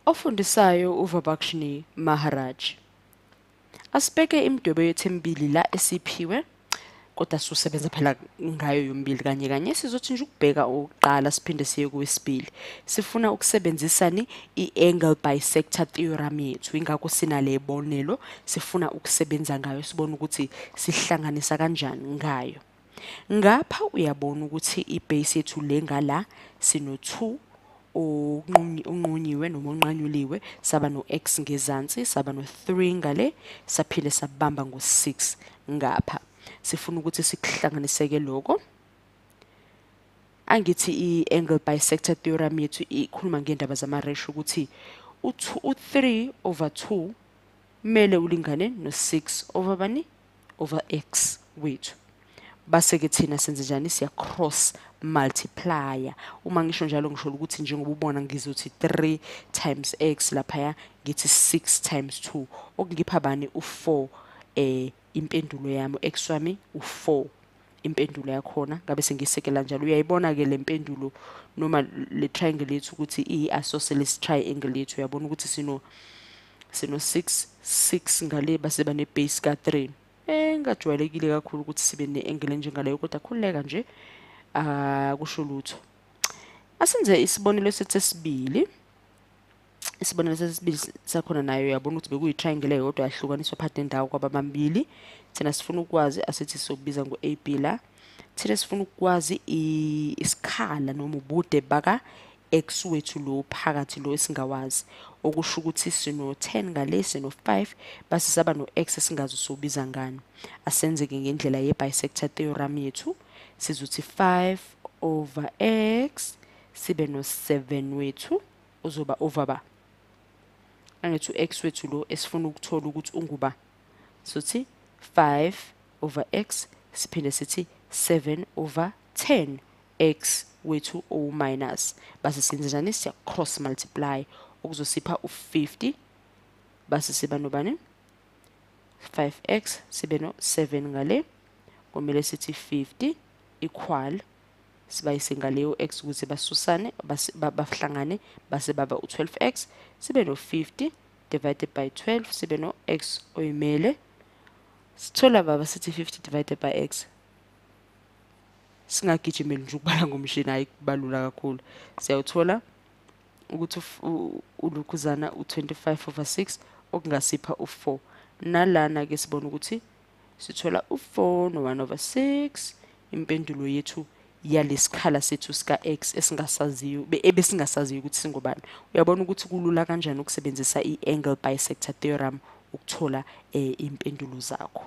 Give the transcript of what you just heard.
Ofundisayo uVabakshini Maharaj. Asibheke imidwebo yethu emibili la esiphiwe, kodwa sizosebenza phela ngayo yombili kanye kanye. Sizothi nje ukubheka okokuqala siphinde siye kowesibili. Sifuna ukusebenzisani i-angle bisector theorem yethu, ingakho sinale bonelo sifuna ukusebenza ngayo, sibone ukuthi sihlanganisa kanjani ngayo. Ngapha uyabona ukuthi ibase yethu le ngala sino-2 onqunyiwe noma onqanyuliwe, saba no-x ngezansi, saba no-3 ngale, saphinde sabamba ngo-6 ngapha. Sifuna ukuthi sikuhlanganiseke lokho. Angithi i-angle bisector theorem yethu ikhuluma ngendaba zama-ratio ukuthi u-3 over 2 kumele ulingane no-6 over bani? Over x wethu. Base-ke thina senze njani? Siya cross multiplier. Uma ngisho njalo ngisho ukuthi njengoba ubona ngizothi 3 times x laphaya, ngithi 6 times 2, okungipha bani? U4 impendulo yami, x wami u4 impendulo yakhona. Ngabe sengisekela njalo. Uyayibona ke le mpendulo noma le triangle yethu ukuthi iyi-isosceles triangle yethu. Uyabona ukuthi sino 6 6 ngale, base bane base ka 3. Engajwayelekile kakhulu ukuthi sibe ne-angle enjengaleyo, kodwa khululeka nje akusho lutho. Asenze isibonelo sethu sesibili. Isibonelo sesibili sakhona nayo uyabona ukuthi bekuyi-triangle eyodwa yahlukaniswa phakathi nendawo kwababambili. Thina sifuna ukwazi, asithi sokubiza ngo-AB la. Thina sifuna ukwazi isikhala noma ubude baka x wethu lo phakathi lo esingawazi, okusho ukuthi sino-10 ngale, sino-5, base saba no-x esingazi sobiza ngani. Asenzeke ngendlela ye-bisector theorem yethu. Sizothi 5 over x sibe no-7 wethu uzoba over ba, angithi u-x wethu lo esifuna ukuthola ukuthi unguba. Sothi 5 over x siphinde sithi 7 over 10 x wethu owu-minus, base senze njani? Siya cross multiply okuzosipha u-50, base siba nobani? 5x sibe no-7 ngale. Kumele sithi 50 equal, sibayise ngaleyo x ukuze basusane, bahlangane, base baba u-12x, sibe no-50 divided by 12, sibe no-x oyimele. Sithola baba sithi 50 divided by x. Singagijimeli nje ukubala ngomshini, hayi kubalula kakhulu. Siyawuthola ukuthi ulukhuzana u-25 over 6, okungasipha u-4. Nalana ke sibona ukuthi sithola u-4 no-1 over 6, impendulo yethu yalesikhala sethu sika x esingasaziyo, ebesingasaziyo ukuthi singobani. Uyabona ukuthi kulula kanjani ukusebenzisa i-angle bisector theorem ukuthola impendulo zakho.